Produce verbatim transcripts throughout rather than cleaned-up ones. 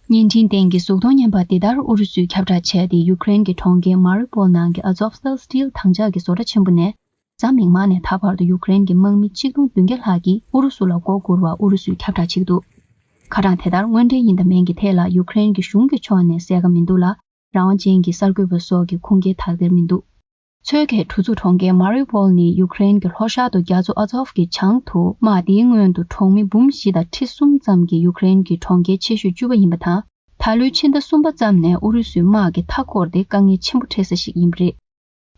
བརྙན་འཕྲིན་སྟེང་གི་གཟུགས་མཐོང་བརྙན་པར་འདི་ལྟར་ཨུ་རུ་སུས་ཁྱབ་བསྒྲགས་བྱས་ཏེ། ཡུཀ་རེན་གྱི་གྲོང་ཁྱེར་མ་རི་པོལ་ནང་གི་ཨ་ཛོབ་སྟལ་སི་ཊིལ་དྭངས་ལྕགས་ཀྱི་བཟོ་གྲྭ་ཆེན་པོ་ནས་གཟའ་མིག་དམར་ནས་ད་བར་དུ་ཡུཀ་རེན་གྱི་དམག་མི་ཆིག་སྟོང་བདུན་བརྒྱ་ལྷག་གིས་ཨུ་རུ་སུ་ལ་མགོ་སྒུར་བར་ཨུ་རུ་སུས་ཁྱབ་བསྒྲགས་བྱེད་ཀྱི་འདུག་ཁ་གྲངས་དེ་ལྟར་དངོས་འབྲེལ་ཡིན་དང་མིན་གྱི་ཐད་ལ་ཡུཀ་རེན་གྱི་གཞུང་གི་ཕྱོགས་ནས་གསལ་ཁ་མི་འདུག་ལ། རང་དབང་ཅན་གྱི་གསར་འགོད་པ་སོགས་ཀྱིས་ཁུངས་སྐྱེལ་དག་ཐེར་མི་འདུག་ཚོད་ཀྱི་གྲུ་ཚུགས་གྲོང་ཁྱེར་མ་རི་པོལ་ནི་ཡུཀ་རེན་གྱི་ལྷོ་ཤར་དུ་རྒྱ་མཚོ་ཨ་ཛོབ་ཀྱི་བྱང་དུ། དམག་འདིའི་སྔོན་དུ་གྲོང་མི་འབུམ་བཞི་དང་ཁྲི་གསུམ་ཙམ་གྱི་ཡུཀ་རེན་གྱི་གྲོང་ཁྱེར་ཆེ་ཤོས་བཅུ་པ་ཡིན་པ་དང་། ད་ལོའི་ཕྱི་ཟླ་གསུམ་པ་ཙམ་ནས་ཨུ་རུ་སུའི་དམག་གིས་མཐའ་བསྐོར་ཏེ་དཀའ་ངལ་ཆེན་པོ་འཕྲད་ས་ཞིག་ཡིན་པ་རེད།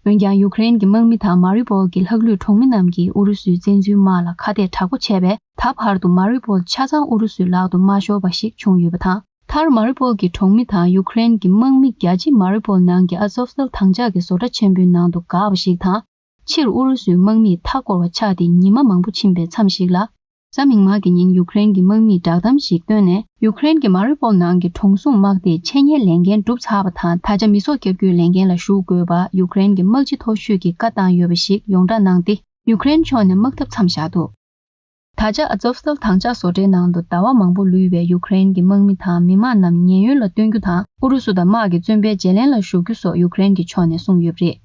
འོན་ཀྱང་ཡུཀ་རེན་གྱི་དམག་མི་དང་མ་རི་པོལ་གྱི་ལྷག་ལུས་གྲོང་མི་རྣམས་ཀྱིས་ཨུ་རུ་སུའི་བཙན་འཛུལ་དམག་ལ་ཁ་གཏད་དྲག་པོ་བྱས་པས། ད་བར་དུ་མ་རི་པོལ་ཆ་ཚང་ཨུ་རུ་སུའི་ལག་ཏུ་མ་ཤོར་བ་ཞིག་བྱུང་ཡོད་པ་དང་། མཐར་མ་རི་པོལ་གྱི་གྲོང་མི་དང་ཡུཀ་རེན་གྱི་དམག་མི་བརྒྱ་ཆ་ཕྱེད་མ་རི་པོལ་ནང་གི་ཨ་ཛོབ་སྟལ་དྭངས་ལྕགས་ཀྱི་བཟོ་གྲྭ་ཆེན་པོའི་ནང་དུ་འགག་པ་ཞིག་དང་། སྤྱིར་ཨུ་རུ་སུའི་དམག་མིས་མཐའ་བསྐོར་བ་ཆགས་ཏེ་ཉི་མ་མང་པོ་ཕྱིན་པའི་མཚམས་ཤིག་ལ། གཟའ་མིག་དམར་གྱི་ཉིན་ཡུཀ་རེན་གྱི་དམག་མིས་བསྒྲགས་གཏམ་ཞིག་བཏོན་ནས། ཡུཀ་རེན་གྱི་མ་རི་པོལ་ནང་གི་གྲོང་སྲུང་དམག་སྡེས་འཆད་ཉན་ལས་འགན་བསྒྲུབས་ཚར་བ་དང་། ད་ཆ་མི་སྲོག་སྐྱབས་རྒྱུའི་ལས་འགན་ལ་ཞུགས་དགོས་པ་ཡུཀ་རེན་གྱི་དམག་སྤྱི་མཐོ་ཤོས་ཀྱིས་བཀའ་བཏང་ཡོད་པ་ཞིག་ཡོངས་བསྒྲགས་གནང་སྟེ། ཡུཀ་རེན་ཕྱོགས་ནས་དམག་འཐབ་མཚམས་བཞག་འདུག་ད་ཆ་ཨ་ཛོབ་སྟལ་དྭངས་ལྕགས་བཟོ་གྲྭའི་ནང་དུ་ཟླ་བ་མང་པོ་ལུས་པའི་ཡུཀ་རེན་གྱི་དམག་མི་དང་མི་མང་རྣམས་ཉེན་གཡོལ་ལ་བཏོན་རྒྱུ་དང་། ཨུ་རུ་སུ་དང་དམག་གི་བཙོན་པའི་བརྗེ་ལེན་ལ་ཞུགས་རྒྱུ་སོགས་ཡུཀ་རེན་གྱི་ཕྱོགས་ནས་གསུངས་ཡོད་པ་རེད།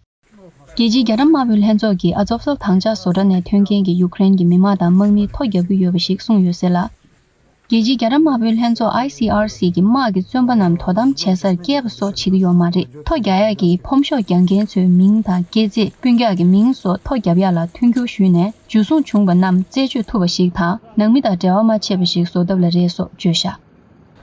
རྒྱལ་སྤྱིའི་རྒྱ་གྲམ་དམར་པོའི་ལྷན་ཚོགས་ཀྱིས་ཨ་ཛོབ་སྟལ་དྭངས་ལྕགས་བཟོ་གྲྭ་ནས་ཐོན་མཁན་གྱི་ཡུཀ་རེན་གྱི་མི་མང་དང་དམག་མིའི་ཐོ་བརྒྱབ་ཀྱི་ཡོད་པ་ཞིག་གསུངས་ཡོད་ཟེར་ལ། རྒྱལ་སྤྱིའི་རྒྱ་གྲམ་དམར་པོའི་ལྷན་ཚོགས་ཨའི་སི་ཨར་སི་གིས་དམག་གི་བཙོན་པ་རྣམས་དོ་དམ་བྱེད་སར་བསྐྱལ་བ་སོགས་བྱེད་ཀྱི་ཡོད་མ་རེད། ཐོ་རྒྱག་ཡག་གིས་ཕོམ་ཤོག་རྒྱག་མཁན་ཚོའི་མིང་དང་སྐྱེས་ཚེས། སྤུན་ཀྱག་གི་མིང་སོགས་ཐོ་བརྒྱབ་ཡག་ལ་མཐུན་འགྱུར་ཞུས་ནས། འཇུ་བཟུང་བྱུང་བ་རྣམས་རྩད་གཅོད་ཐུབ་པ་ཞིག་དང་། ནང་མི་དང་འབྲེལ་བ་མ་ཆད་པ་ཞིག་བཟོ་ཐབས་ལ་རེད་སོགས་བརྗོད་བཞག་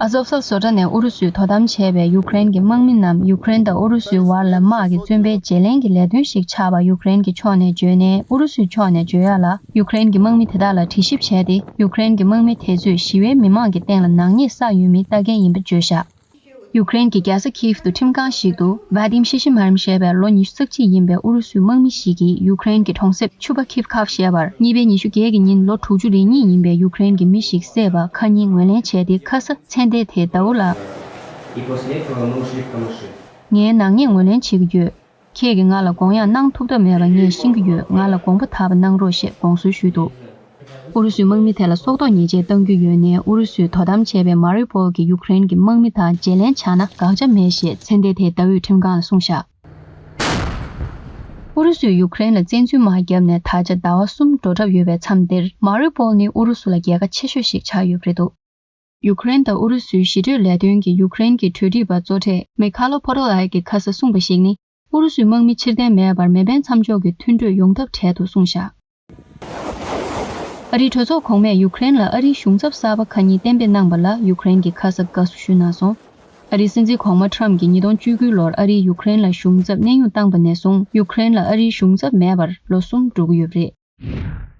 ཨ་ཛོབ་སྟལ་བཟོ་གྲྭ་ནས་ཨུ་རུ་སུས་དོ་དམ་བྱས་པའི་ཡུཀ་རེན་གྱི་དམག་མི་རྣམས་ཡུཀ་རེན་དང་ཨུ་རུ་སུའི་བར་ལ་དམག་གི་བཙོན་པའི་བརྗེ་ལེན་གྱི་ལས་དོན་ཞིག་ཆགས་པ་ཡུཀ་རེན་གྱི་ཕྱོགས་ནས་བརྗོད་ནས། ཨུ་རུ་སུའི་ཕྱོགས་ནས་བརྗོད་ཡག་ལ་ཡུཀ་རེན་གྱི་དམག་མི་དེ་དག་ལ་དྲི་ཞིབ་བྱས་ཏེ། ཡུཀ་རེན་གྱི་དམག་མི་དེ་ཚོས་ཞི་བའི་མི་མང་གི་སྟེང་ལ་ནག་ཉེས་བསགས་ཡོད་མིན་ལྟ་མཁན་ཡིན་པ་བརྗོད་བཞག་ཡུཀ་རེན་གྱི་རྒྱལ་ས་ཁིབ་ཏུ་ཁྲིམས་ཁང་ཞིག་ཏུ་ཝ་དིམ་ཤི་ཤི་མ་རིམ་ཞེས་པའི་ལོ་ཉི་ཤུ་རྩ་གཅིག་ཡིན་པའི་ཨུ་རུ་སུའི་དམག་མི་ཞིག་གིས་ཡུཀ་རེན་གྱི་གྲོང་གསེབ་ཆུ་པ་ཁིབ་ཁབ་ཞེས་པར་གཉིས་པའི་ཉི་ཤུ་བརྒྱད་ཀྱི་ཉིན་ལོ་དྲུག་ཅུ་རེ་གཉིས་ཡིན་པའི་ཡུཀ་རེན་གྱི་མི་ཞིག་བསད་པ་ཁ་ཉིན་ངོས་ལེན་བྱས་ཏེ། ཁ་ས་མཚན་ལྡན་དེ་ཟླ་བོ་ལ། ངས་ནག་ཉེས་ངོས་ལེན་བྱེད་ཀྱི་ཡོད། ཁྱེད་ཀྱིས་ང་ལ་དགོངས་ཡག་གནང་ཐུབ་ཐབས་མེད་པ་ངས་ཤེས་ཀྱི་ཡོད། ང་ལ་དགོངས་པ་དག་པ་གནང་རོགས་ཞེས་དགོངས་ཚུལ་ཞུས་འདུག་ཨུ་རུ་སུའི་དམག་མི་དེ་ལ་སྲོག་ཐོག་ཉེས་ཆད་གཏང་རྒྱུ་ཡོད་ནའི། ཨུ་རུ་སུས་དོ་དམ་བྱས་པའི་མ་རི་པོལ་གྱི་ཡུཀ་རེན་གྱི་དམག་མི་དང་བརྗེ་ལེན་བྱས་ན་དགག་བྱ་མེད་ཞེས་མཚན་ལྡན་དེས་ཟླ་འོད་ཁྲིམས་ཁང་ལ་གསུངས་བཞག་ཨུ་རུ་སུས་ཡུཀ་རེན་ལ་བཙན་འཛུལ་དམག་བརྒྱབ་ནས་ད་ཆ་ཟླ་བ་གསུམ་འགྲོ་གྲབས་ཡོད་པའི་མཚམས་འདིར། མ་རི་པོལ་ནི་ཨུ་རུ་སུ་ལ་རྒྱལ་ཁ་ཆེ་ཤོས་ཤིག་ཆགས་ཡོད་པ་རེད་འདུག་ཡུཀ་རེན་དང་ཨུ་རུ་སུའི་ཞི་གྲོས་ལས་དོན་གྱི་ཡུཀ་རེན་གྱི་གྲོས་སྒྲིག་པ་གཙོ་གྲས་མེ་ཁ་ལོ་ཕོ་རོ་ལའི་གིས་ཁ་ས་གསུངས་པ་ཞིག་ནི། ཨུ་རུ་སུའི་དམག་མི་ཕྱིར་འཐེན་མེད་པར་མེ་འཕེན་མཚམས་འཇོག་གི་མཐུན་གྲོས་ཡོང་ཐབས་བྲལ་འདུག་གསུངས་བཞག་ཨ་རིའི་གྲོས་ཚོགས་གོང་མས་ཡུཀ་རེན་ལ་ཨ་རིའི་གཞུང་ཚབ་གསར་པ་ཁ་ཉིན་གཏན་འབེབས་གནང་པ་ལ་ཡུཀ་རེན་གྱིས་ཁ་ས་དགའ་བསུ་ཞུས་གནང་སོང་། ཨ་རིའི་སྲིད་འཛིན་གོང་མ་ཁྲམ་གྱིས་ཉིས་སྟོང་བཅུ་དགུའི་ལོར་ཨ་རིའི་ཡུཀ་རེན་ལ་གཞུང་ཚབ་གནས་དབྱུང་བཏང་པ་ནས་བཟུང་ཡུཀ་རེན་ལ་ཨ་རིའི་གཞུང་ཚབ་མེད་པར་ལོ་གསུམ་འགྲོ་གི་ཡོད་པ་རེད།